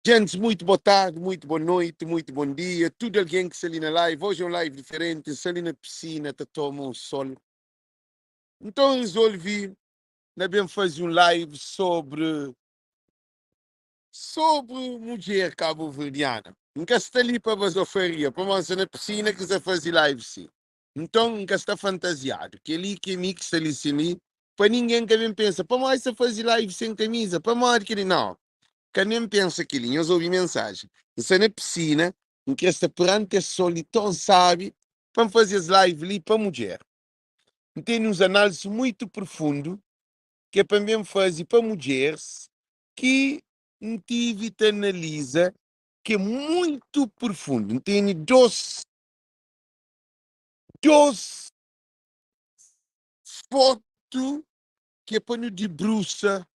Gents, muito boa tarde, muito boa noite, muito bom dia. Tudo alguém que está ali na live. Hoje é um live diferente. Está ali na piscina, tá toma um sol. Então resolvi na bem fazer um live sobre mulher cabo-verdiana. Nunca está ali para basofaria, para moça na piscina que está fazer live sim. Então nunca está fantasiado. Que ali que mix ali sim ali, para ninguém que bem pensa, para moça fazer live sem camisa, para moda que não. Ka nem pensa kel-li, nhos obi mensajen. N sta na pisina, N kre sta peranti es sol li ton sabi pa N faze es live li pa mudjer. N tene uns análisi muitu profundu ki é pa N ben faze pa mudjeris ki N tivi ta analiza ki é muitu profundu. N tene dos dos fotu ki é pa nu dibrusa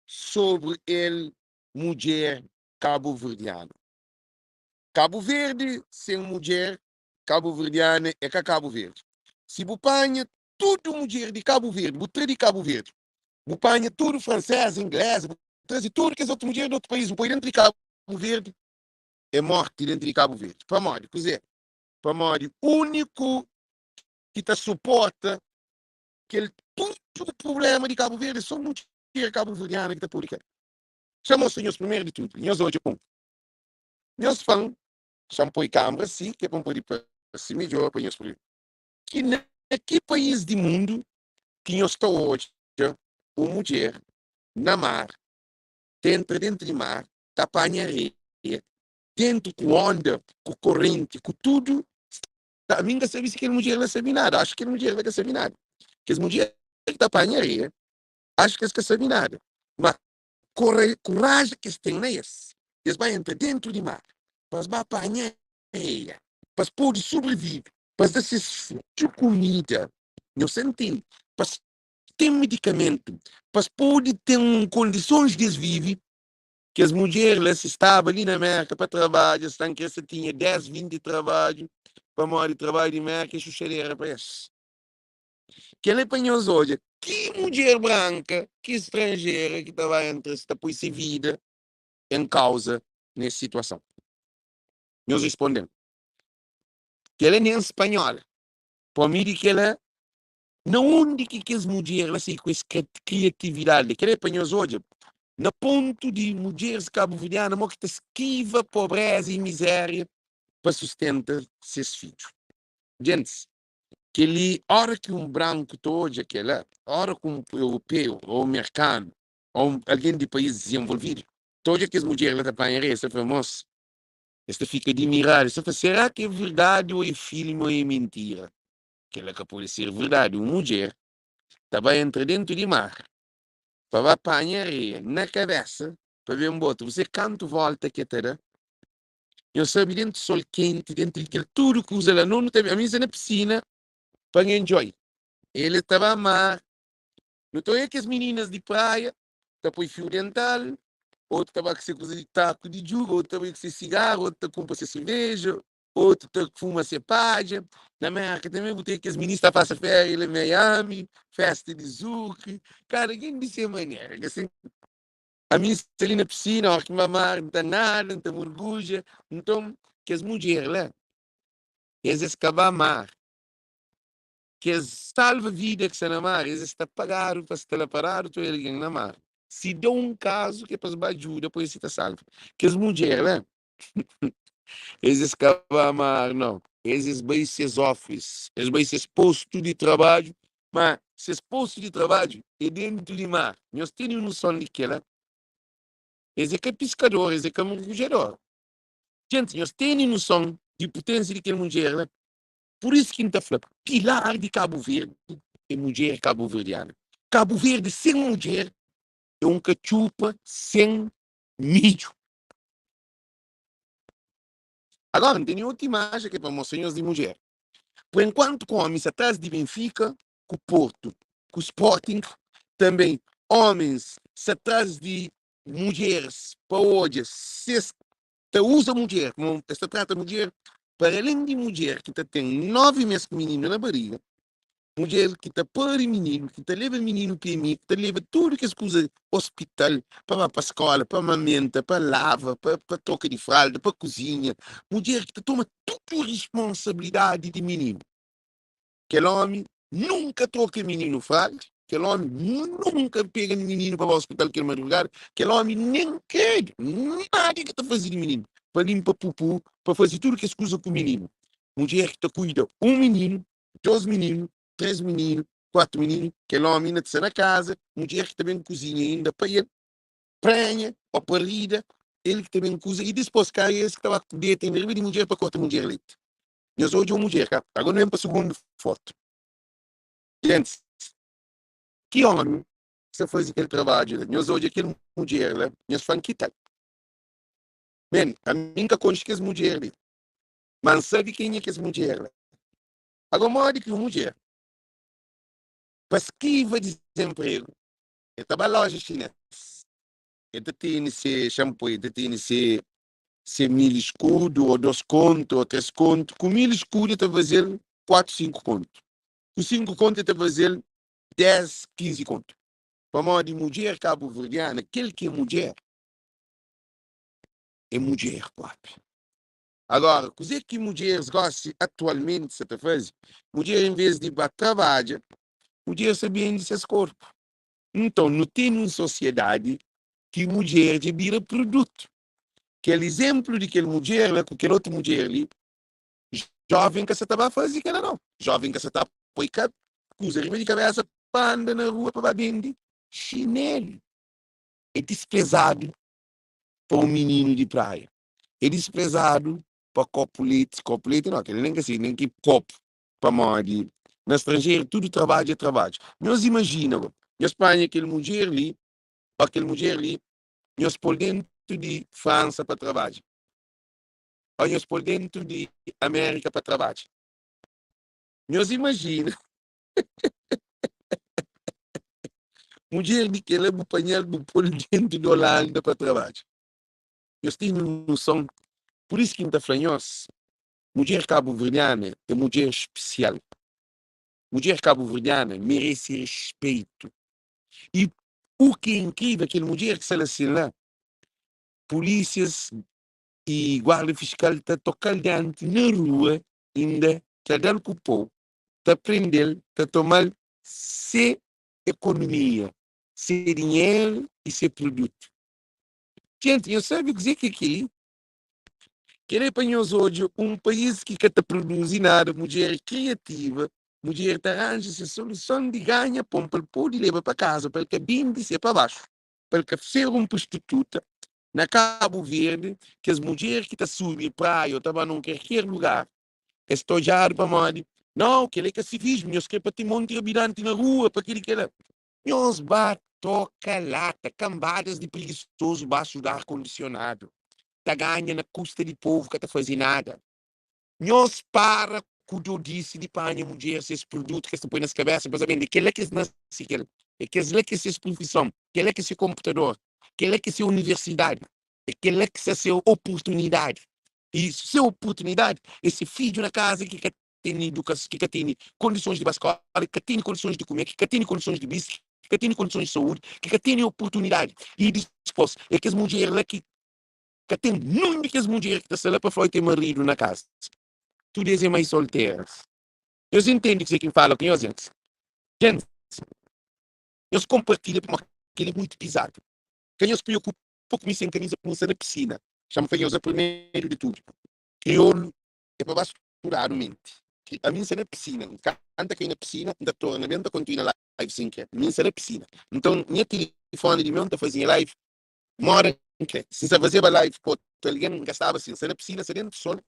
sobri el mudjer kabuverdianu. Kabu Verdi sen mudjer kabuverdiana é ka Kabu Verdi. Si bu panha tudu mudjer di Kabu Verdi, bu tra di Kabu Verdi, bu panha tudu franseza, ingleza, bu traze tudu kes otu mudjer di otu país, bu poi dentru di Kabu Verdi, é morti dentru di Kabu Verdi. Pamodi kuzê? Pamodi úniku ki ta suporta kel tudu prubléma di Kabu Verdi é sô mudjer kabuverdiana ki ta pode kel. Xa mostra nhos primeru di tudu, nhos odja un. Nhos fla-m, xa-m poi kanbra si, ki é pa N pode parse midjór pa nhos pode. Ki na ki país di mundu ki nhos ta odja un mudjer na mar, ta entra déntu di mar, ta panha areia, déntu ku onda, ku korenti, ku tudu? Ami N ka sabe si kel mudjer la sabe nada. Acho ki kel mudjer la ka sabe nada. Kes mudjer ki ta panha areia, acho ki es ka sabe nada. Ma koraji ki es ten na es, es ba entra dentru di mar pa es ba panha areia, pa es pode sobrevive, pa es da ses fidju kumida. Nhos ta ntende? Pa es ten medikamentu, pa es pode ten kondisons di es vive. Kes mudjer la si staba li na Merka pa trabadja, sta nkre sa tinha 10, 20 trabadju, pamodi trabadju di Merka é xuxadera pa es. Kel é pa nhos odja ki mudjer branka, ki stranjera ki ta ba entra si ta poi se vida en kauza nes situason. Nhos risponde-m, kel é nen spanhola, pamodi di kel-la Na undi ki kes mudjer la sai ku es kriatividadi li? Kel-li é pa nhos odja na pontu di mudjeris kabuverdiana mo ki ta skiva pobreza i mizéria pa sustenta ses fidju. Gentis, kel-li ora ki un branku ta odja kel-la, ora ki un europeu ô un merkanu ô un algen di país dizenvolvidu ta odja kes mudjer la ta panha rei, es ta fla, Mos, es ta fika dimiradu, es ta fla, será ki é verdadi ô é filmi ô é mintira? Kel-la ka pode ser verdadi. Un mudjer ta ba entra déntu di mar pa ba panha areia na kabésa pa ben bota. Bu sabe kantu vólta ki el ta da? Nhos sabe, déntu sol kenti, déntu di kel tudu kuza la, no nu ta ben. Ami N sta na pisina pa N enjoy. El ta ba mar. Nu ta odja kes mininas di praia ta poi fiu dental, otu ta ba ku se kuza di taku di djuga, otu ta bai ku se sigaru, otu ta kunpra se serveja, otu ta fuma se padja. Na Merka tanbe bu ten kes minis ta pasa feria la Miami, festa di zouk, kada ken di se manera. Ka sin? Ami N sta li na pisina, ora ki N ba mar N ta nada, N ta murgudja. Nton kes mudjer la, es es ka ba mar, kes salva vida ki sta na mar, es es ta pagadu pa sta la paradu ta oja algen na mar. Si da un kazu ke pa es ba djuda pa es si ta salva. Kes mudjer la, Es es ka ba mar, nau. Es es bai ses office, es bai ses postu di trabadju, ma ses postu di trabadju é dentu di mar. Nhos tene noson di kela? Es é ka piskador, es é ka mergudjador. Jenti, nhos tene noson di putensia di kel mudjer la? Pur isu ki N ta fla, pilar di Kabu Verdi é mudjer kabuverdiana. Kabu Verdi sen mudjer é un katxupa sen midju. Agora, N tene otu imajen ki é pa mostra nhos di mudjer. Por enkuantu ku omis sta tras di Benfika ku Porto ku Sporting, tanbe omis sta tras di mudjeris pa odja si es ta uza mudjer, kuma es ta trata mudjer. Para alen di mudjer ki ta ten 9 mes ku mininu na bariga. Mudjer ki ta pari mininu, ki ta leba mininu PMI, ki ta leba tudu kes kuza ospital, pa ba pa skola, pa mamenta, pa lava, pa pa troka di fralda, pa kuzinha. Mudjer ki ta toma tudu responsabilidadi di mininu. Kel omi nunka troka mininu fralda, kel omi nunka pega mininu pa ba ospital kel madrugada, kel omi nen kredu, nada ki ta faze di mininu, pa limpa pupu, pa faze tudu kes kuza ku mininu. Mudjer ki ta kuida un mininu, dos mininu, tres mininu, kuatu mininu, kel omi inda ta sta na kaza, mudjer ki ta ben kuzinha inda pa el, prenha o parida, el ki ta ben kuza i dispos ka es ki ta ba deta inda riba di mudjer pa korta mudjer leti. Nhos odja un mudjer ka? Agora nu ben pa sugundu fotu. Gentis, ki omi sta faze kel trabadju la? Nhos odja kel mudjer la, nhos fla-m ki tal? Men, ami N ka konxe kes mudjer li, ma N sabe kenha kes mudjer la. Agora modi ki un mudjer pa skiva dizenpregu, el ta ba loja xinês, el ta tene se xanpoi, el ta tene se se mil escudo ou 2 kontu ou 3 kontu, ku mil escudo el ta faze-l 4, 5 kontu, ku 5 kontu el ta faze-l 10, 15 kontu. Pamodi mudjer kabuverdiana, kel ki é mudjer, é mudjer propi. Agora, kuzê ki mudjeres gosi atualmenti sa ta faze? Mudjer en vez di ba trabadja, mudjer sa bende ses korpu. Nton, nu tene un sosiedadi ki mudjer dja bira produtu. Kel izénplu di kel mudjer la ku kel otu mudjer li, jóven ka sa ta ba faze kel-la nau. Jóven ka sa ta poi ka kuza riba di kabésa pa anda na rua pa ba bende xinélu. É disprezadu pa un mininu di praia. É disprezadu pa kopu leti, kopu leti nau, kel-li nen ka si, nen ki kopu, pamodi na stranjeru tudu trabadju é trabadju. Nhos imajina go, nhos panha kel mudjer li ô kel mudjer li, nhos pô-l déntu di Fransa pa trabadja, ô nhos pô-l déntu di Amérika pa trabadja. Nhos imajina mudjer di kel-la, bu panha-l bu pô-l déntu di Olanda pa trabadja. Nhos ten noson? Pur isu ki N ta fla nhos, mudjer kabuverdiana é mudjer spesial. Mudjer kabuverdiana merese respetu. I u ki é inkrivel, kel mudjer ki sta la sin la, pulisias i guarda fiskal ta toka-l dianti na rua, inda ta da-l ku po, ta prende-l, ta toma-l se ekonomia, se dinheru i se produtu. Jenti, nhos sabe kuzê ki é kel-li? Kel-li é pa nhos odja un país ki ka ta produzi nada, mudjer é kriativa, mudjer ta ranja se soluson di ganha pon pa el pode leba pa kaza, pa el ka bende se pa baxu, pa el ka ser un prostituta. Na Kabu Verdi, kes mudjer ki ta subi praia ô ta ba nun kerker lugar, es ta odjadu pamodi, Nau, kel-li é ka sivismu, nhos kre pa ten monti rabidanti na rua, pa kel-li, kel-la. Nhos ba troka lata, kanbadas di prigisozu baxu di ar kondisionadu, ta ganha na kusta di povu ka ta faze nada. Nhos para ku dodisi di panha mudjer ses produtu ki es ta poi nas kabesa pa es bende. Kel-la ki es nase kel, é kes-la ki é ses prufison, kel-la ki é se konputador, kel-la ki é se universidadi, é kel-la ki sta se oportunidadi. I se oportunidadi é se fidju na kaza ki ka tene idukason, ki ka tene kondisons di ba skola, ki ka tene kondisons di kume, ki ka tene kondisons di bisti, ki ka tene kondisons di saúdi, ki ka tene oportunidadi. I dispos é kes mudjer la ki ka ten nun di kes mudjer ki ta sta la pa fla oi ten maridu na kaza. Tudu es é mai solteras. Nhos intende kuzê ki N fala ku nhos, gentis? Gentis, nhos konpartilha pamodi kel-li é mutu pizadu. Ka nhos preokupa ku mi sen kamiza pamodi N sta na pisina. Xa-m fla nhos, primeru di tudu, kriolu é pa ba studadu menti. Ami N sta na pisina, N kanta kai na pisina, N ta torna ben, N ta kontinua live sin kre. Mi N sta na pisina. Nton, nha tilifoni di meu N ta faze nha live moda N kre. Si N sta fazeba live ku otu algen, N ka staba sin. N sta na pisina, N sta dentu sol.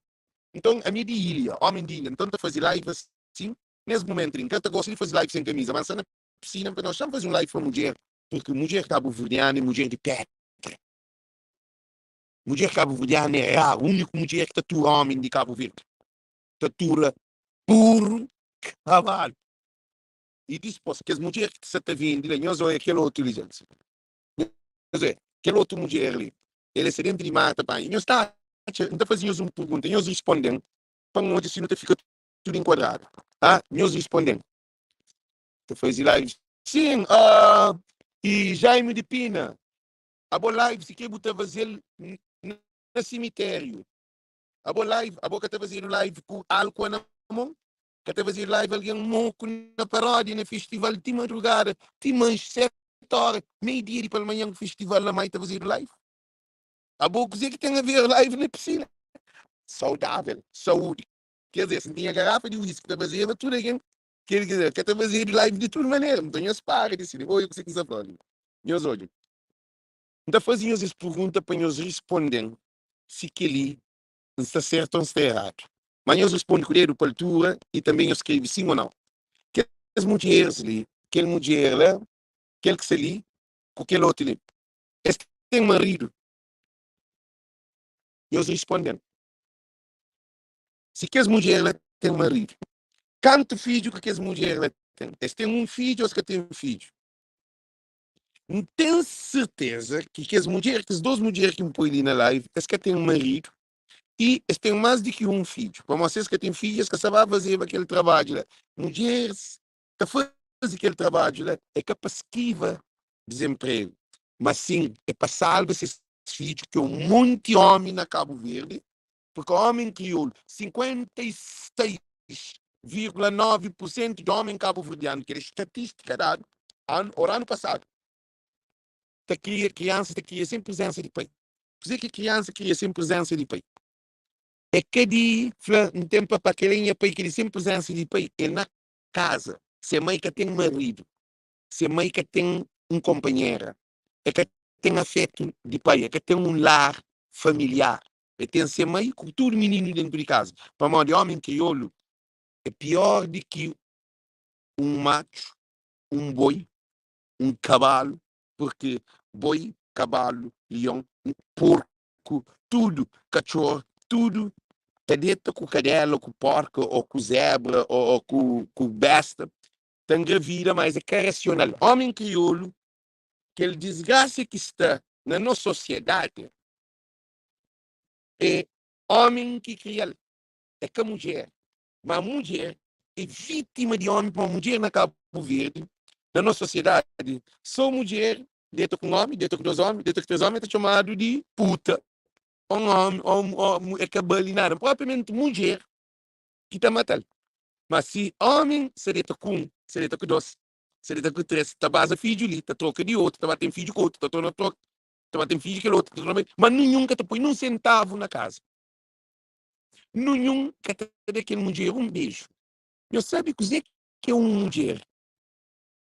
Nton, ami é di ilha, omi di ilha. Nton, N ta faze live asin nes mumentu li. N ka ta gosta di faze live sen kamiza, ma N sta na pisina, N fla, nau, xa-m faze un live pa mudjer, purki mudjer kabuverdianu é mudjer di pedra. Mudjer kabuverdianu é raru, úniku mudjer ki ta tura ómi di Kabu Verdi, ta tura burru, kavalu. I dispos, kes mudjer ki sa ta vende la, nhos oia kel otu li, dja-s. Nhos oia kel otu mudjer li, el é sta dentu di mar ta panha. Nhos ta atxa, N ta faze nhos un pergunta, nhos risponde-m pa N odja si nu ta fika tudu enkuadradu. Ah, nhos risponde-m. Ta faze live sim. Ah, e Jaime de Pina, abo live si ke bu ta fazel na cemitério. Abo live, abo ka ta fazedu live ku álcool na mon? Ka ta fazedu live algen moku na paródia, na festival ti madrugada, ti manxe 7 hora, meio dia di palmanhan ku festival na mai ta fazedu live? Abo kuzê ki ten a ver live na piscina? Saudável, saúde. Quer dizer, se N tinha garrafa di whisky ta fazeba tudo algen, quer dizer, ka ta fazedu live di tudo manera. Nton nhos para di sidi. Oi, kuzê ki N sta fla li? Nhos odja. N ta faze nhos es pergunta pa nhos responde-m si kel-li N sta sertu ô N sta eradu. Má nhos responde ku dedu pa altura i tanbê nhos skrebe sin ô nau. Kes mudjeris li, kel mudjer la, kel ki sta li ku kel otu li, es ten maridu? Nhos responde-m. Si kes mudjer la ten maridu, kantu fidju ki kes mudjer la ten? Es ten un fidju ô es ka ten fidju? N ten serteza ki kes mudjer, kes dos mudjer ki N poi li na live, es ka ten maridu i es ten más di ki un fidju. Pamodi si es ka ten fidju, es ka sta ba fazeba kel trabadju la. Mudjeris ta faze kel trabadju la é ka pa skiva dizenpregu, mas sin é pa salva ses fidju, ki é un monti ómi na Kabu Verdi, purki ómi kriolu, 56,9 pursentu di ómi kabuverdianu, kel é statistika dadu anu or anu pasadu, ta kria kriansa ta kria sen prizensa di pai. Kuzê ki kriansa kria sen prizensa di pai? É ka di fla N ten papá, kel é nha pai, kel-li sen prizensa di pai, el na kaza, se mai ka ten maridu, se mai ka ten un konpanhera, el ka ten afetu di pai, el ka ten un lar familiar. El ten se mai ku tudu mininu dentu di kaza. Pamodi omi kriolu é pior di ki un matxu, un boi, un kabalu, purki boi, kabalu, lion, porku, tudu, katxor, tudu ta deta ku kadela, ku porka, o ku zebra, o ku besta, ta ngravida, mas é ka rasional. Omi kriolu, kel disgrasa ki sta na nos sosiedadi, é omi ki kria-l, é ka mudjer. Ma mudjer é vítima di omi, pamodi mudjer na Kabu Verdi, na nos sosiedadi, so mudjer deta ku un omi, deta ku dos omi, deta ku tres omi, el ta txomadu di puta, o un omi, o é ka bali nada. Propriamenti mudjer ki ta mata-l. Ma si omi sa deta ku un, sa deta ku dos, sa deta ku tres, ta baza fidju li, ta troka di otu, ta ba ten fidju ku otu, ta torna troka, ta ba ten fidju kel otu, ta torna ma ninhun ka ta poi nun sentavu na kaza. Ninhun ka ta da kel mudjer un beju. Nhos sabe kuzê ki é un mudjer?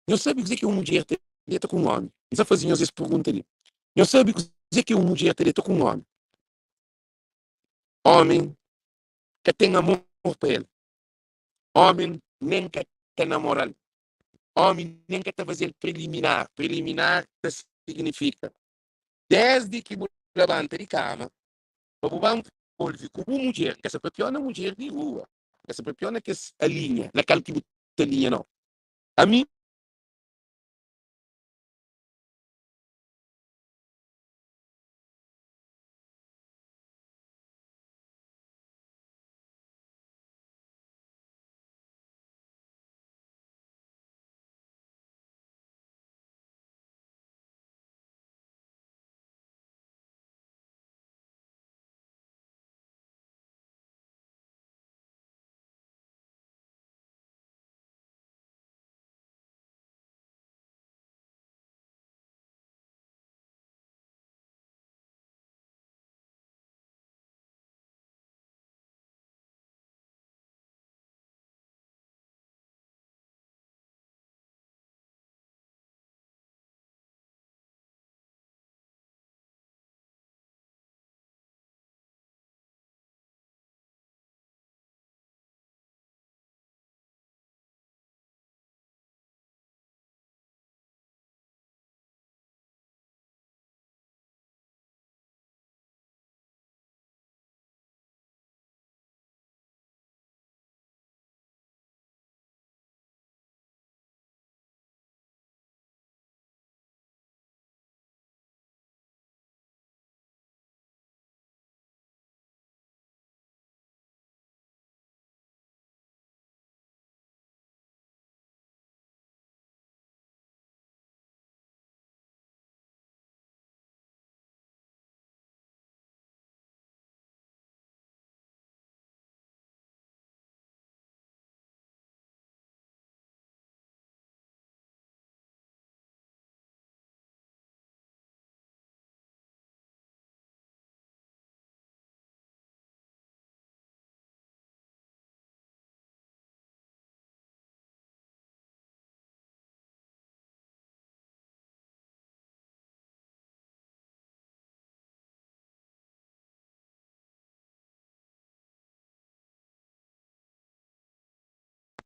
Nhos sabe kuzê ki é un mudjer ta deta ku un ómi? N sta faze nhos es pergunta li. Nhos sabe kuzê ki é un mudjer ta deta ku un ómi? Ómi ka ten amor pa el. Ómi nen ka ta namora-l. Ómi nen ka ta faze-l preliminar. Preliminar ta signifika désdi ki bu labanta di kama pa bu ba nvolve ku bu mudjer. N ka sta papiau na mudjer di rua, N ka sta papiau na kes alinha, na kal ki bu ta alinha, nau. Ami.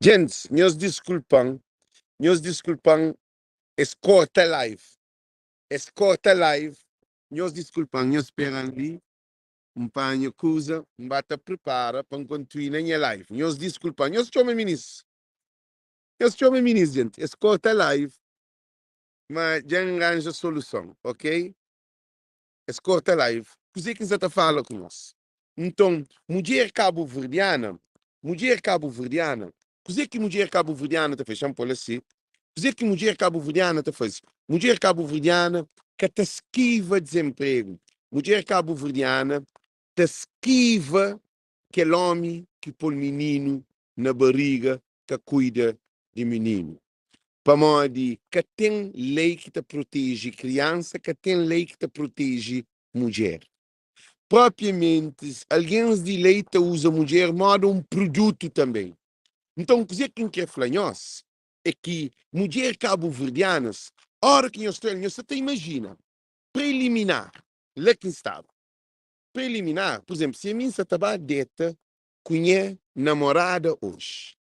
Gentis, nhos diskulpa-m, nhos diskulpa-m, es korta live, es korta live, nhos diskulpa-m, nhos spera-m li, N panha kuza, N ba ta pripara pa N kontinua nha live, nhos diskulpa-m, nhos txoma minis, nhos txoma minis, gente, es korta live, ma dja N ranja soluson, ok? Es korta live, kuzê ki N sa ta fala ku nhos? Nton, mudjer kabuverdiana, mudjer kabuverdiana, kuzê ki mudjer kabuverdiana ta faze? Xa-m pô-l asi. Kuzê ki mudjer kabuverdiana ta faze? Mudjer kabuverdiana ka ta skiva dizenpregu. Mudjer kabuverdiana ta skiva kel ómi ki pô-l mininu na bariga ka kuida di mininu. Pamodi ka ten lei ki ta proteje kriansa, ka ten lei ki ta proteje mudjer. Propriamenti, algens di lei ta uza mudjer moda un prudutu tanbe. Nton, kuze ki N kre fla nhos e ki mudjer kabuverdianas, ora ki nhos tra-l, nhos sa ta imajina, preliminar, la ki N staba, preliminar, pur izenplu, si ami N sa ta ba deta ku nha namorada oji,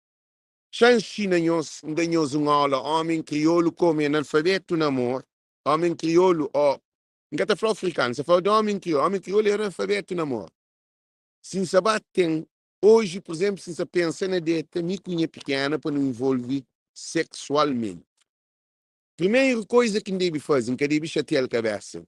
xa N nxina nhos, N da nhos un aula, omen kriolu komu e analfabetu na amor, omen kriolu o N ka ta fla afrikanu, N sa fla di omi kriolu. Omi kriolu é analfabetu na amor. Si N sa ba ten oji, pur izenplu, si N sa pensa na deta mi ku nha pikena pa nu involve seksualmenti, primeru koiza ki N debe faze, N ka debe xatia-l kabesa.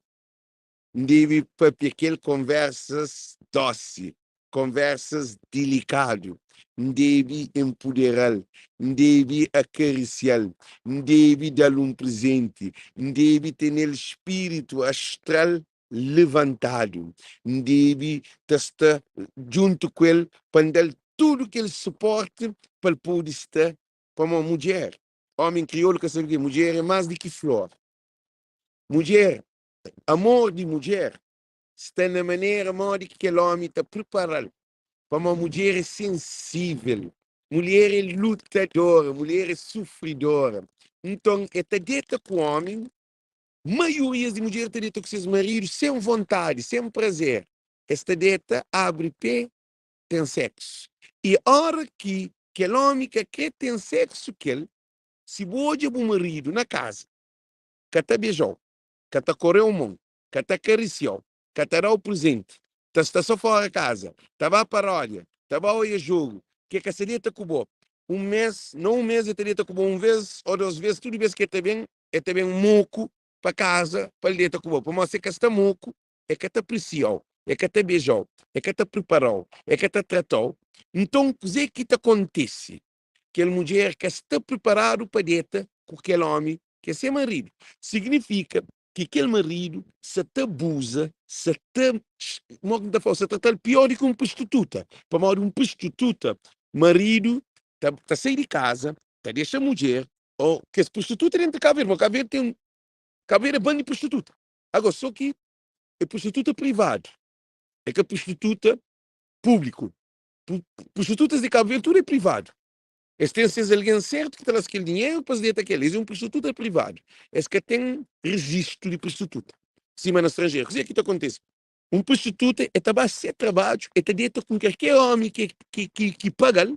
N debe papia kel konversas dosi, konversas dilikadu, N debe enpudera-l, N debe akarisia-l, N debe da-l un prezenti, N debe tene-l spiritu astral levantadu, N debe ta sta djuntu ku el pa N da-l tudu kel suporti pa el pode sta. Pamodi mudjer, omi kriolu ka sabe ke mudjer é más di ki flor. Mudjer, amor di mudjer sta na manera modi ki kel ómi ta pripara-l, pamodi mudjer é sensível, mulher é lutadora, mulher é sufridora. Nton, el ta deta ku ómi, maiorias di mudjer ta deta ku ses maridu sen vontadi, sen prazer. Es ta deta, abri pé, ten séksu. I óra ki kel ómi ka krê ten séksu ku el, si bu odja bu maridu na kaza ka ta beja-u, ka ta kore-u mon, ka ta karisia-u, ka ta da-u prezenti, ta sta so fora kaza, ta ba paródia, ta ba oia jogu, ke ka sa deta ku bo un mes, na un mes e ta deta ku bo un ves o dos ves, tudu bes ke e ta ben, e ta ben moku pa kaza pa el deta ku bo, pamodi si e ka sta moku, e ka ta presia-u, e ka ta beja-u, e ka ta pripara-u, e ka ta trata-u. Nton, kuzê ki ta kontise? Kel mudjer ka sta priparadu pa deta ku kel ómi ki é se maridu. Siginifika ki kel maridu sa ta abuza, sa ta, modi ki N ta fla-u, sa ta tra-l pior di ki un prostituta. Pamodi un prostituta, maridu ta, ta sai di kaza, ta dexa mudjer, ô kes prostituta dentu di Kabu Verdi, pamodi Kabu Verdi ten, Kabu Verdi é bandi prostituta. Agora, sô ki é prostituta privadu, é ka prostituta públiku. Prostitutas di Kabu Verdi tudu é privadu. Es ten ses algen sertu ki ta da-s kel dinheru pa es deta ku el. Es é un prostituta privadu. Es ka ten rejistu di prostituta, sima na stranjeru. Kuzê ki ta kontise? Un prostituta e ta ba se trabadju, e ta deta ku kalker ómi ki paga-l.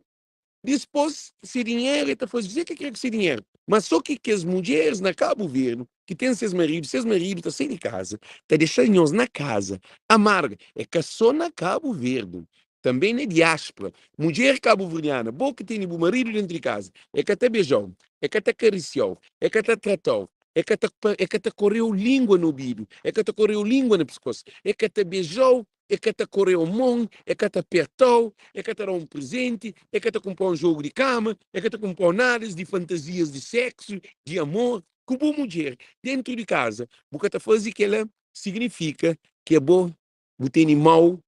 Dispôs, se dinheru, e ta faze kuzê ki e kre ku se dinheru. Má sô ki kes mudjeris na Kabu Verdi ki ten ses maridu, ses maridu ta sai di kaza, ta dexa nhos na kaza amarga. É ka sô na Kabu Verdi. Tanbe na diaspora, mudjer kabuverdiana, bo ki tene bu maridu dentu di kaza, e ka ta beja-u, e ka ta karisia-u, e ka ta trata-u, e ka ta e ka ta kore-u lingua na obidu, e ka ta kore-u lingua na piskos, e ka ta beja-u, e ka ta kore-u mon, e ka ta perta-u, e ka ta da-u un prezenti, e ka ta kunpra-u un jogu di kama, e ka ta kunpra-u nadas di fantazias di seksu, di amor ku bu mudjer dentu di kaza. Bu ka ta faze kela, signifika ki abo bu tene mau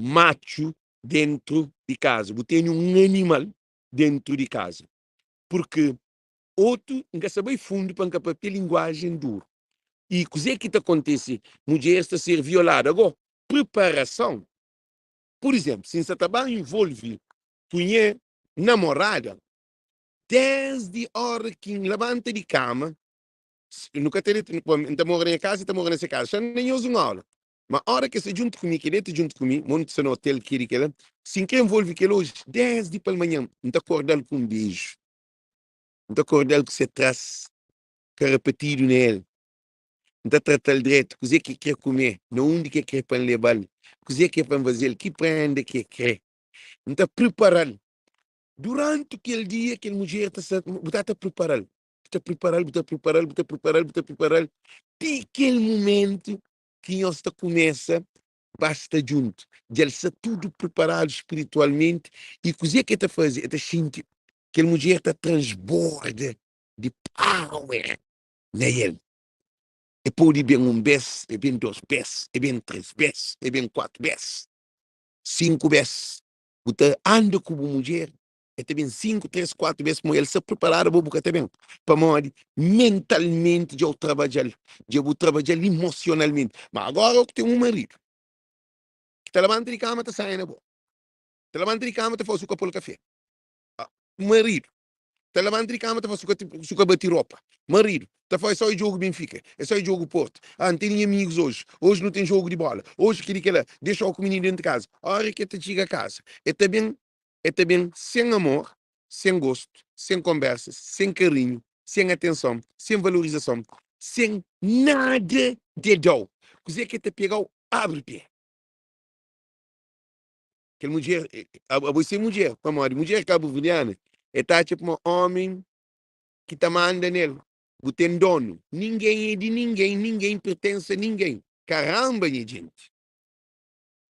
matxu dentru di kaza, bu tene un animal dentru di kaza. Purki otu, N ka sta bai fundu pa N ka papia linguajen duru. I kuzê ki ta kontise? Mudjeris ta ser violadu. Agó, priparason, pur izénplu, si N sta ta ba involve ku nha namorada, désdi óra ki N labanta di kama, nu ka ta, N ta mora na nha kaza, el ta mora na se kaza, xa N da nhos un aula. Ma ora ki el sta djuntu ku mi, ki el deta djuntu ku mi, mo nu ta sta na otel, kiri kela, si N kre nvolve kel oji, desdi palmanhan, N ta korda-l ku un beju, N ta korda-l ku se tras karapatidu na el, N ta trata-l dretu, kuzê ki el kre kume, na undi ki el kre pa N leba-l, kuzê ki é pa N faze-l, ki prenda ki el kre, N ta pripara-l. Duranti kel dia, kel mudjer ta sta, bu ta ta pripara-l, bu ta pripara-l, bu ta pripara-l, bu ta pripara-l, bu ta pripara-l, ti kel mumentu ki nhos ta kumesa ba sta djuntu. Dja el sta tudu priparadu spiritualmenti i kuzê ki el ta faze? El ta xinti kel mudjer ta transborda di power na el. E pode ben un bês, e ben dôs bês, e ben três bês, e ben kuatu bês, sinku bês. Bu ta anda ku bu mudjer, e ta ben sinku, três, kuatu bês, pamodi el sta priparadu, abo bu ka ta ben. Pamodi mentalmenti dja bu trabadja-l, dja bu trabadja-l emosionalmenti. Ma agora o ku ten un maridu ki ta labanta di kama ta saia na bo, ta labanta di kama ta fla su ka pô-l kafé. Maridu ta labanta di kama ta fla su ka bati ropa. Maridu ta fla é só é jogo Benfica, é só é jogo Porto. Ah, N tene nha amigus oji, oji nu ten jogo di bola, oji keli kela, dexa-u ku mininu dentu kaza. Ora ki el ta txiga kaza, el ta ben, el ta ben sen amor, sen gostu, sen konbersas, sen karinhu, sen atenson, sen valorizason, sen nada di el da-u. Kuzê ki el ta pega-u, abri pé. Kel mudjer, abo é se mudjer, pamodi mudjer kabuverdiana e ta atxa pma omi ki ta manda nel, bu ten donu, ningen é di ningen, ningen pertense a ningen, karamba nha jenti.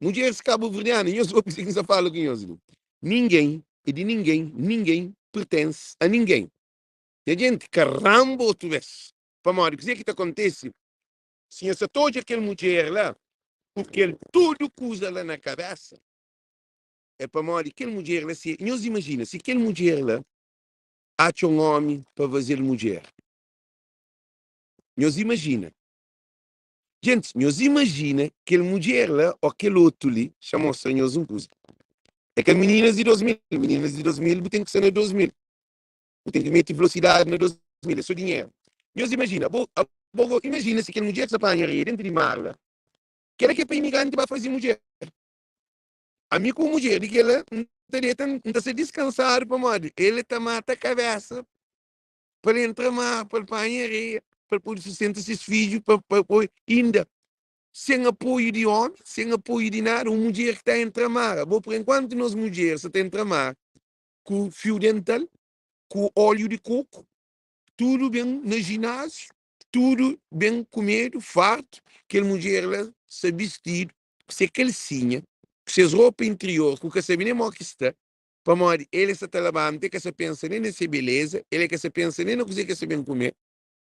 Mudjeris kabuverdiana, nhos obi kuzê ki N sta fala ku nhos li, ningen é di ningen, ningen pertense a ningen. Nha jenti, karamba otu bes, pamodi kuzê ki ta kontese Si nha sa ta odja kel mudjer la ku kel tudu kuza la na kabésa, é pamodi kel mudjer la. Si nhos imajina si kel mudjer la atxa un ómi pa faze-l mudjer, nhos imajina, gentis, nhos imajina kel mudjer la ô kel otu li. Xa mostra nhos un kuza, é ka mininas di 2000, mininas di 2000 bu ten ki sta na 2000. Bu ten ki mete velosidadi na 2000, é so dinheru. Nhos imajina, abo, abo go, imajina si kel mudjer ki sta panha areia dentu di mar la, kela ki é pa imigranti ba faze mudjer. Ami ku mudjer di kela, N ta deta, N ta sta diskansadu pamodi el ta mata kabesa pa el entra mar, pa el panha areia, pa el pode sustenta ses fidju, pa, pa, pa inda sen apoiu di omi, sen apoiu di nada, un mudjer ki ta entra mar. Abo, por enkuantu nos mudjer sa ta entra mar, ku fiu dental, ku óliu di koku, tudu ben na jináziu, tudu ben kumedu, fartu, kel mudjer la sta bistidu ku se kalsinha, ku ses ropa interior ku ka sabe nen mo ki sta, pamodi el sta ta labanta, el ka sta pensa nen na se beleza, el ka sta pensa nen na kuze ki el sta ben kume,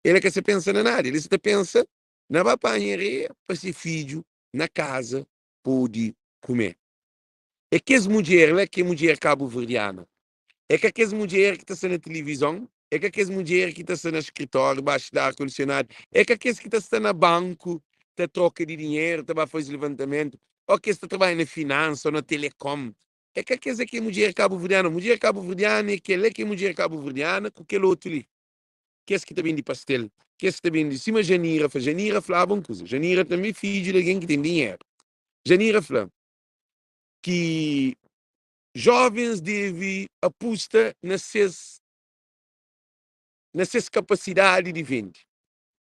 el ka sta pensa na nada, el sta ta pensa na ba panha areia pa se fidju na kaza pode kume. É kes mudjer la ki é mudjer kabuverdiana. É ka kes mudjer ki ta sta na tilivizon, é ka kes mudjer ki ta sta na skritóriu baxu di ar kondisionadu, é ka kes ki ta sta na banku ta troka di dinheru, ta ba faze levantamentu, ô kes ki ta trabadja na finansa ô na telekom. É ka kes la ki é mudjer kabuverdiana. Mudjer kabuverdiana é kel la ki é mudjer kabuverdiana ku kel otu li. Kes ki ta bende pastel, kes ki ta bende sima Janira fla. Janira flaba un kuza. Janira tanbe é fidju di algen ki ten dinheru. Janira fla. Ki jovens debe apusta na ses na ses kapasidadi di vende.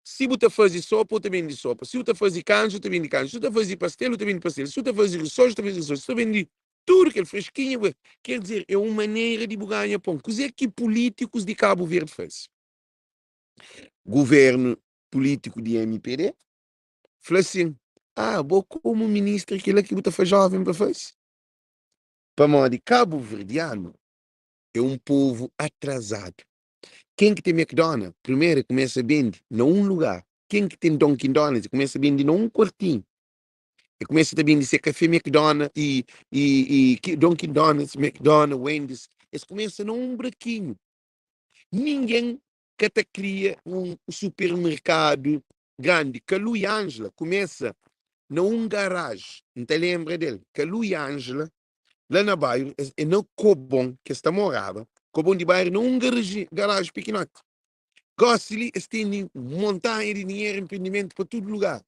Si bu ta faze sopa, bu ta bende sopa. Si bu ta faze kanja, bu ta bende kanja. Si bu ta faze pastel, bu ta bende pastel. Si bu ta faze risoju, bu ta faze risoju. Si bu ta bende tudu kel freskinha, bu ker dizer, é un manera di bu ganha pon. Kuzê ki pulítikus di Kabu Verdi faze? Guvernu pulítiku di mpd fla sin, Ah, bo komu ministra kila ki bu ta fla joven pa faze? Pamodi kabuverdianu é un povu atrazadu. Ken ki ten McDonald, primeru e kumesa bende na un lugar. Ken ki ten Dunkin Donuts, e kumesa bende na un kuartinhu. E kumesa ta bende se kafe McDonald i i i Dunkin Donuts, McDonald, Wendy's, es kumesa na un brakinhu. Ningen ka ta kria un supermerkadu grandi. Kalu i Angela kumesa na un garaji. N ta lenbra del. Kalu i Angela, la na bairu, es é na Kobon ki es ta moraba. Kobon di bairu, na un garaji, garaji pikinoti. Gósi li, es tene montanha di dinheru, enprendimentu pa tudu lugar.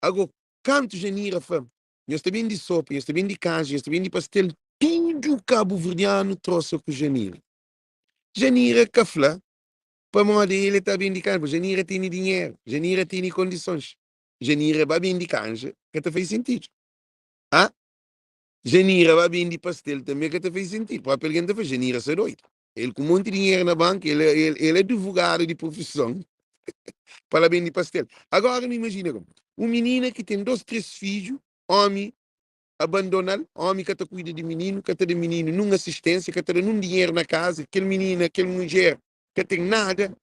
Ago. Kantu Janira fla, Nhos ta ben di sopa, nhos ta ben di kanja, nhos ta ben di pastel, tudu kabuverdianu trosa ku Janira. Janira ka fla pamodi el e ta ben di kanja, Janira tene dinheru, Janira tene kondisons. Janira ba ben di kanja ka ta fai sentidu. Ah? Janira ba ben di pastel tanbe ka ta fai sentidu. Propi algen ta fla, Janira sta doidu. El ku monti dinheru na banku, el el el é advogadu di profison pa la bende pastel. Agora nu imajina gó, un minina ki ten dos, tres fidju, omi abandona-l, omi ka ta kuida di mininu, ka ta da mininu nun asisténsia, ka ta da nun dinheru na kaza, kel minina, kel mudjer ka ten nada,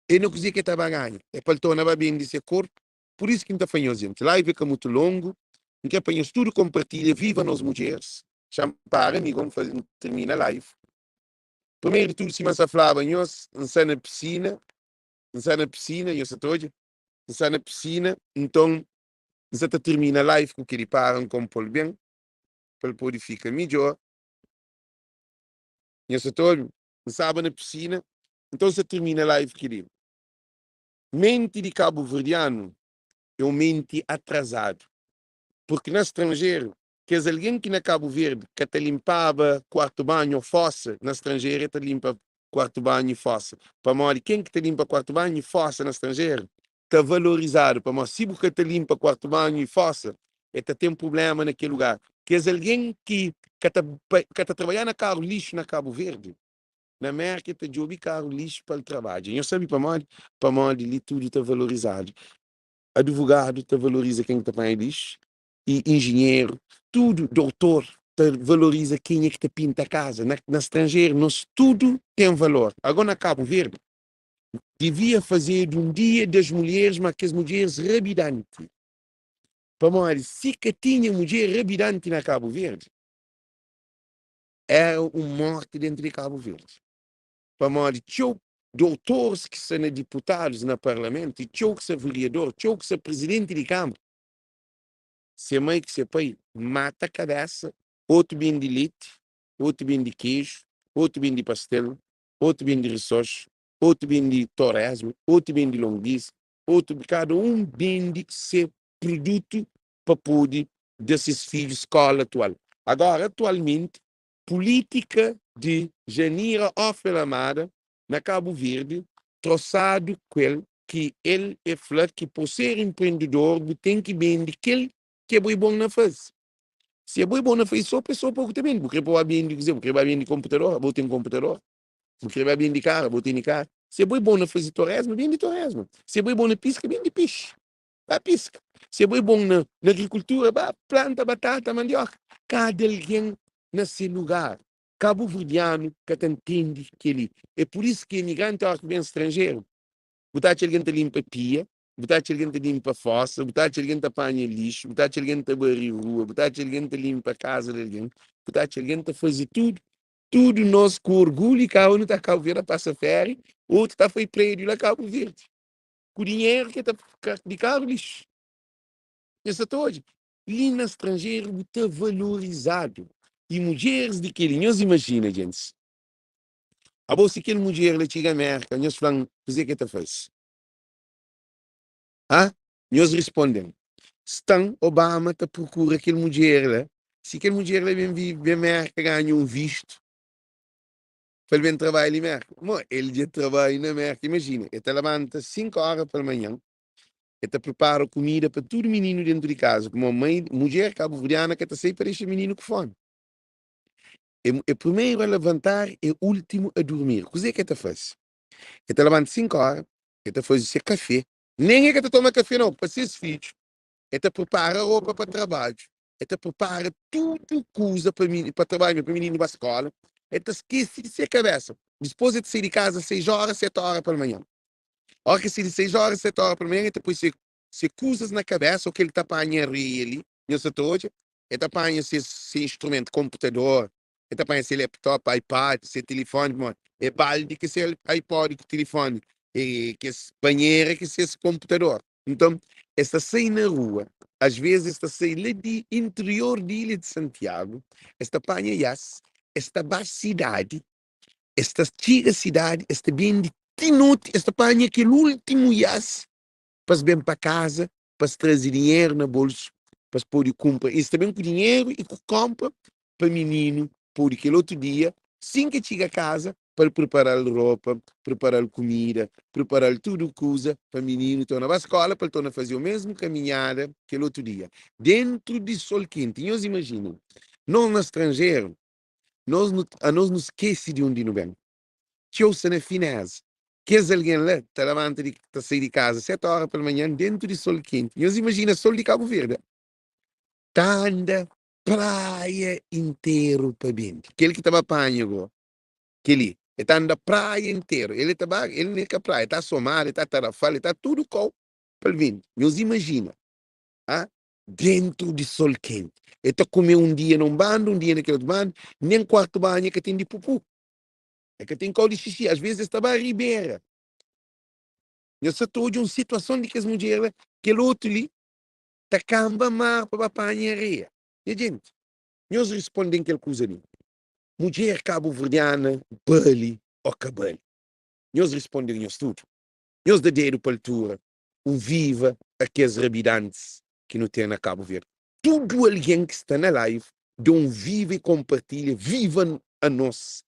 é na kuzê ki el ta ba ganha? É pa el torna ba bende se korpu? Pur isu ki N ta fla nhos, jenti, live é ka mutu longu, N kre pa nhos tudu konpartilha, viva nos mudjeris. Xa-m para mi gó, N faze, N tirmina live. Primeru di tudu, sima N sa flaba nhos, N sa na pisina, N sa na pisina, nhos sa ta odja? N sa na pisina, nton N sa ta tirmina live ku kel-li. Para, N konpo-l ben, pa el pode fika midjór. Nhos sa ta obi? N staba na pisina, nton N sa tirmina live kel-li. Menti di kabuverdianu é un menti atrazadu, purki na stranjeru, kes algen ki na Kabu Verdi ka ta linpaba kuartu banhu ô fosa, na stranjeru e ta linpa kuartu banhu i fosa. Pamodi ken ki ta linpa kuartu banhu i fosa na stranjeru ta valorizadu, pamodi si bu ka ta linpa kuartu banhu i fosa, e ta ten prubléma na kel lugar. Kes algen ki ka ta ka ta trabadja na karu lixu na Kabu Verdi, Na Mérka e ta djobe karu lixu pa el trabadja. Nhos sabe pamodi? Pamodi li tudu ta valorizadu. Advogadu ta valoriza ken ki ta panha lixu i injinheru, tudu, doutor ta valoriza kenha ki ta pinta kaza. Na, na stranjeru nos tudu ten valor. Ago na Kabu Verdi divia fazedu un dia das mulheres ma kes mudjeres rabidanti. Pamodi si ka tinha mudjer rabidanti na Kabu Verdi, Éra un mórti déntu di Kabu Verdi, pamodi txeu dotoris ki sta na diputadus na parlamentu i txeu ki sta veriador, txeu ki sta prizidenti di kanbra, se mai ku se pai mata kabésa, otu ben di leti, otu ben di keju, otu ben di pastel, otu ben di risox, otu ben di toresmu, otu ben di longis, otu, kada un bende se produtu pa pode da ses fidju skola atual. Agora, atualmenti, pulítika di Janira Ofer Amada na Kabu Verdi trosadu ku el ki el e fla ki po ser enprendedor bu ten ki bende kel ki abo e bon na faze. Si abo e bon na faze sopa, é sopa ku ta bende. Bu kre pa ba bende kuze? Bu kre ba bende konputador? Abo ten konputador? Bu kre ba bende karu? Abo tene karu? Si abo e bon na faze toresma, bende toresma. Si abo e bon na piska, bende pixi. Ba piska. Si abo é bon na na agrikultura, ba planta batata, mandioka. Kada algen na se lugar. Kabuverdianu ka ta ntende kel-li. É pur isu ki emigranti óras ki ben stranjeru, bu ta atxa algen ta linpa pia, bu ta atxa algen ta linpa fosa, bu ta atxa algen ta panha lixu, bu ta atxa algen ta bari rua, bu ta atxa algen ta linpa kaza di algen, bu ta atxa algen ta faze tudu. Tudu nos ku orgulhu kaba nu ta Kabu Verdi pasa féria, otu ta fai prédiu la Kabu Verdi. Ku dinheru ki ta di karu lixu. Nhos sa ta odja? Li na stranjeru bu ta valorizadu. I mudjeris di keli, nhos imajina, gentis, abo si kel mudjer la txiga Merka, nhos fla-m kuzê ki el ta faze? Ha? Nhos risponde-m, Stan Obama ta prokura kel mudjer la, si kel mudjer la ben vive, ben Merka ganha un vistu, pa el ben trabadja li Merka. Mo, el dja trabadja na Merka. Imajina, el ta labanta 5 óra palmanhan, el ta pripara kumida pa tudu mininu dentu di kaza, pamodi mai, mudjer kabuverdiana ka ta sai pa dexa mininu ku fomi. É, é primeiro a levantar, é último a dormir. Kuzê ki el ta faze? El ta labanta 5 óra, el ta faze se kafé. Nen el ka ta toma kafé nau, pa ses fidju. El ta pripara ropa pa trabadju. El ta pripara tudu kuza pa mini, pa trabadju, pa mininu ba skola. El ta skese di se kabesa. Dispôs el ta sai di kaza 6 óra, 7 óra palmanhan. Óra ki el sai di 6 óra, 7 óra palmanhan, el ta poi se se kuzas na kabesa, ô ki el ta panha areia li, nhos sa ta odja, el ta panha se se instrumentu, konputador, el ta panha se laptop, iPad, se tilifoni, pamodi é baldi ki se iPod ku tilifoni, e kes banhera ki ses konputador. Nton, es ta sai na rua, asvês es ta sai la di interior di ilha di Santiagu, es ta panha ias, es ta ba sidadi, es ta txiga sidadi, es ta bende ti noti, es ta panha kel últimu ias pa es ben pa kaza. pa es traze dinheru na bolsu pa es pode kunpra. Es ta ben ku dinheru i ku konpra pa mininu pode kel otu dia, sin ki txiga kaza, pa el pripara-l ropa, pripara-l kumida, pripara-l tudu kuza pa mininu torna ba skola, pa el torna faze o mesmu kaminhada kel otu dia, dentru di sol kenti. Nhos imajina, nos na stranjeru, nos nu, anos nu skese di undi nu ben. Txeu sta na fineza. Kes algen la ta labanta di, ta sai di kaza 7 óra palmanhan dentu di sol kenti. Nhos imajina sol di Kabu Verdi, ta anda praia interu pa bende. Kel ki ta ba panha go, kel-li, el ta anda praia interu. El ta ba, el ne ka praia, el ta Somada, el ta Tarrafal, el ta tudu kau pa el bende. Nhos imajina, ah, dentu di sol kenti. El ta kume un dia na un banda, un dia na kel otu banda, nen kuartu banhu el ka ten di pupu. El ka ten kau di xixi. Às vezes es ta ba ribera. Nhos sa ta odja un situason di kes mudjer la, kel otu li ta kanba mar pa ba panha areia. Nha jenti, nhos risponde-m kel kuza li, mudjer kabuverdiana bali o ka bali? Nhos risponde-m nhos tudu. Nhos da dedu pa altura, un viva a kes rabidantis ki nu ten na Kabu Verdi. Tudu algen ki sta na live da un viva i konpartilha viva a nos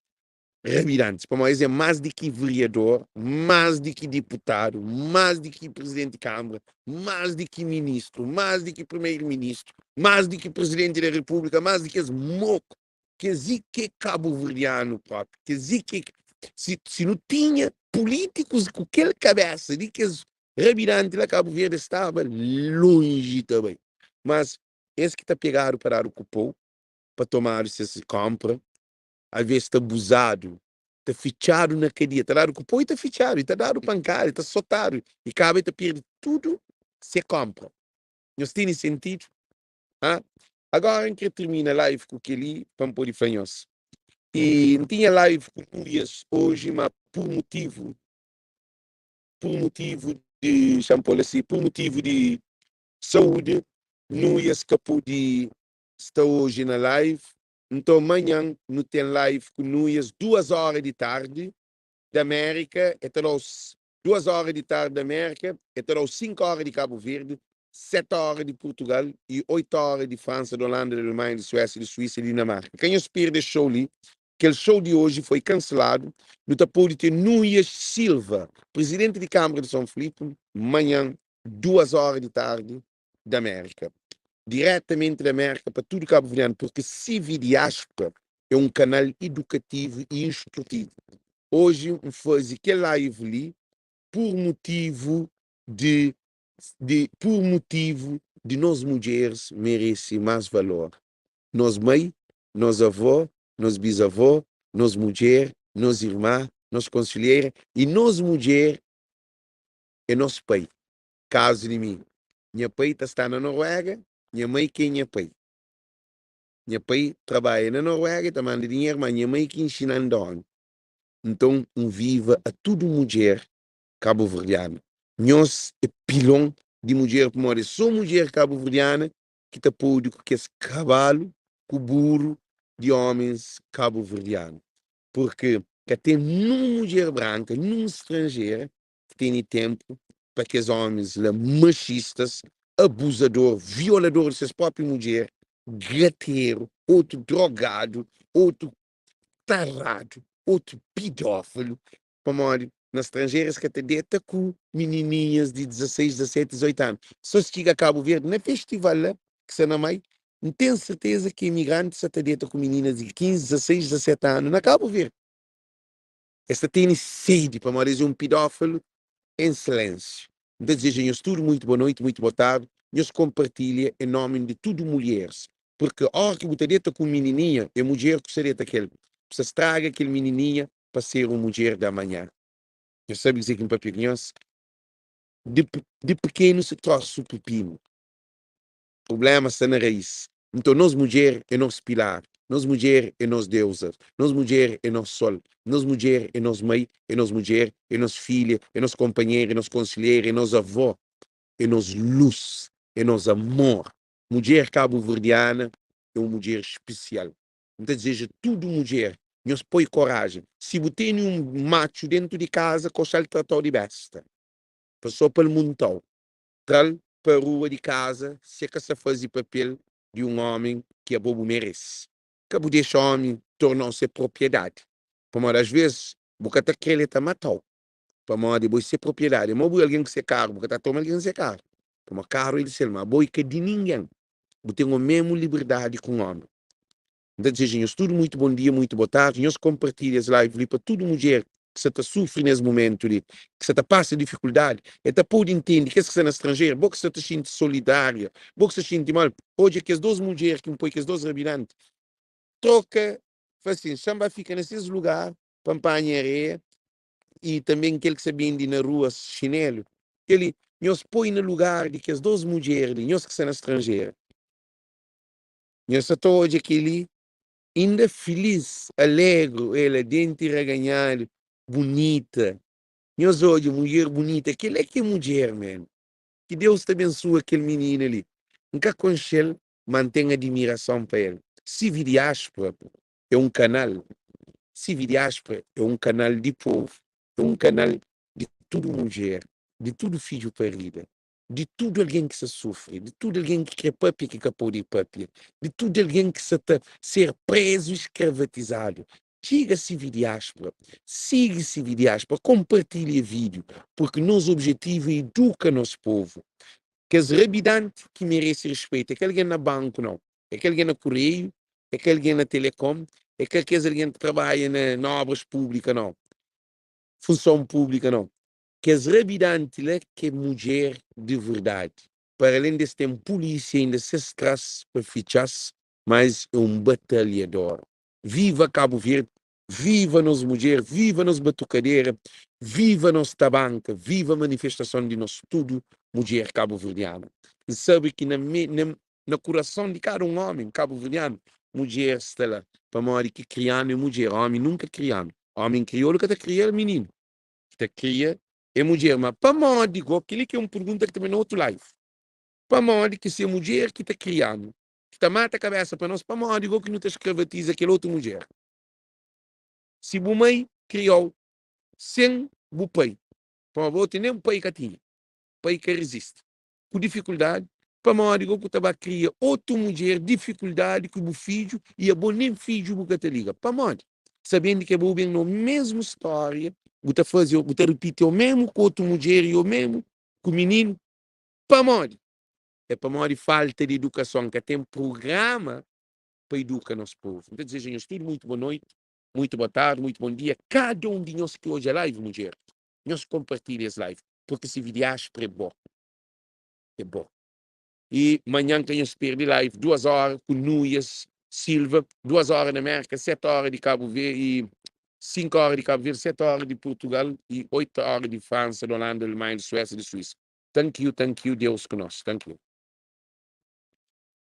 rabidantis pamodi es é más di ki veriador, más di ki diputadu, más di ki prizidenti di kanbra, más di ki ministru, más di ki primeru ministru, más di ki prizidenti di repúblika, más di ki es moku. Kes i ki é kabuverdianu propi, kes i ki si, si nu tinha pulítikus ku kel kabésa di kes rabidanti la, Kabu Verdi staba lonji ta bai. Mas es ki ta pegadu pa dadu ku pou, pa tomadu ses kónpra, alvês ta abuzadu, ta fitxadu na kadia, ta dadu ku poi, ta fitxadu, i ta dadu pankada, i ta sotadu, i kaba i ta perde tudu se kónpra. Nhos tene sentidu? Ha? Agora N kre tirmina live ku kel-li pa N pode fla nhos. I N tinha live ku Nuias oji, ma pur motivu, pur motivu di, xa-m pô-l asi, pur motivu di saúdi, Nuias ka pode sta oji na live. Nton manhan nu ten live ku Nuias duas óra di tardi di Amérika, e ta da-u duas óra di tardi di Amérika, e ta da-u sinku óra di Kabu Verdi, seti óra di Purtugal y oitu óra di Fransa, di Olanda, di Alemanha, di Suésia, di Suísa y di Dinamarka. Ka nhos perde show li, kel show di oji foi kanseladu, nu ta pode ten Nuias Silva, prizidenti di Kánmara di Son Filipi, manhan duas óra di tardi di Amérika, diretamenti di Amérika pa tudu kabuverdianu, purki CV Diáspora é un kanal idukativu y instrutivu. Oji N faze kel live li pur mutivu di di pur mutivu di nos mudjeris merese más valor. Nos mai, nos avó, nos bizavó, nos mudjer, nos irmá, nos konselhera y nos mudjer é nos pai. Kazu di mi, nha pai ta sta na Noruega, nha mai ki é nha pai. Nha pai trabadja na Noruega, e ta manda dinheru, ma nha mai ki inxina-m dómi. Nton, un viva a tudu mudjer kabuverdiana. Nhos é pilon di mudjer pamodi é so mudjer kabuverdiana ki ta pode ku kes kabalu ku buru di ómens kabuverdianu. Purki ka ten nun mudjer branka, nun stranjera ki tene ténpu pa kes ómis la maxistas, abuzador, violador di ses própi mudjer, grateru, otu drogadu, otu taradu, otu pidófilu, pamodi na stranjeru es ka ta deta ku minininhas di 16, 17, 18 anu. So si txiga Kabu Verdi na festival la ki sta na Mai, N ten serteza ki imigrantis sa ta deta ku mininas di 15, 16, 17 anu na Kabu Verdi. Es ta tene sede pamodi es é un pidófilu en silénsiu. N ta dizeja nhos tudu muitu boa noiti, muitu boa tardi. Nhos konpartilha en nómi di tudu mulheris, purki óra ki bu ta deta ku un minininha, é mudjer ku sta deta ku el. Bu sta straga kel minininha pa ser un mudjer di amanhã. Nhos sabe kuzê ki N papia ku nhos? Di, di pikenu si trosu pipinu. Prubléma sta na raís. Nton, nos mudjer é nos pilar, nos mudjer é nos deuza, nos mudjer é nos sol, nos mudjer é nos mai, é nos mudjer, é nos filha, é nos konpanhera, é nos konselhera, é nos avó, é nos lus, é nos amor. Mudjer kabuverdiana é un mudjer spesial. N ta dizeja tudu mudjer, nhos poi korajen. Si bu tene un matxu dentu di kaza, koxa-l tratau di besta, pa so pa el muntau, tra-l. pa rua di kaza si e ka sa faze papel di un omi ki abo bu merese. Ka bu dexa omi torna-u se propriedadi, pamodi as ves bu ka ta kre-l e ta mata-u pamodi abo e se propriedadi. É mo bu algen ku se karu, bu ka ta toma algen se karu, pamodi karu e di sel, ma abo e ka di ningen. Bu ten omemu liberdadi ku un omi. N ta dizeja nhos tudu muitu bon dia, muitu bo tardi. Nhos konpartilha es live li pa tudu mudjer ki sa ta sufri nes mumentu li, ki sa ta pasa difikuldadi. E ta pode intende kes ki sta na stranjeru, bo ki sa ta xinti solidária, bo ki sa xinti mal. Odja kes dos mudjer ki N poi, kes dos rabidanti, troka, fla sin, xa N ba fika na ses lugar pa N panha areia i tanbe kel ki sa bende na rua xinelu. Kel-li, nhos poi na lugar di kes dos mudjer li, nhos ki sta na stranjeru. Nhos sa ta odja kel-li inda filis, alegru, el denti raganhadu, bunita. Nhos odja mudjer bunita, kel-la ki é mudjer menu. Ki Deus ta bensua kel minina li. N ka konxe-l, ma N ten adimirason pa el. Sivi Diáspora é un kanal. Sivi Diáspora é un kanal di povu, é un kanal di tudu mudjer, di tudu fidju parida. Di tudu algen ki sta sufri, di tudu algen ki krê pâpia ki ka pode pâpia, di tudu algen ki sta ta ser prézu i skravatizadu. Txiga CV Diáspora, sigi CV Diáspora, konpartilha vídiu, purki nos objetivu é iduka nos povu. Kes rabidanti ki merese respetu é ka algen na banku, nau, é ka algen na kureiu, é ka algen na telekom, é ka kes algen ki ta trabadja na obras públika, nau, funson públika, nau. Kes rabidanti la ke mudjer di verdadi. Para além des tem polícia inda ses tras pa fitxas mas é um batalhador. Viva Cabo Verde viva nos mudjer viva nos batucadera viva nos tabanka viva manifestason di nos tudo mudjer cabo-verdiana. N sabe ki na na na kurason di kada um homi cabo-verdiano mudjer sta la pamodi ki krianu é mudjer homi nunka krianu homi kriolu ka ta kria mininu. Ki ta kria é mudjer. Ma pamodi go? Kel-li ki é un pergunta ki ta ben na otu live. Pamodi ki si é mudjer ki ta kria-nu, ki ta mata kabésa pa nos, pamodi go ki nu ta skravatiza kel otu mudjer? Si bu mai kria-u sen bu pai, pamodi bo otu nen pai ka tinha, pai ka rizisti. Ku difikuldadi, pamodi go ku ta ba kria otu mudjer difikuldadi ku bu fidju i abo nen fidju bu ka ta liga? Pamodi? Sabendi ki abo ben na mesmu storia, bu ta faze, bu ta ripiti o mesmu ku otu mudjer i o mesmu ku mininu. Pamodi? É pamodi falta di edukason, ka ten prugrama pa iduka nos povu. N ta dizeja nhos tudu muitu bo noiti, muitu bo tardi, muitu bon dia, kada un di nhos ki odja live. Mudjer, nhos konpartilha es live, purki si vidiáspora é bo, é bo. I manhan ka nhos perde live, duas óra ku Nuias Silva, 2 óra na Mérka, 7 óra di Kabu Verde i 5 óra di Kabu Verde, 7 óra di Portugal i 8 óra di Fransa, di Holanda, Alemanha, di Suésia, di Suísa. Thank you, thank you, Deus ku nos. Thank you.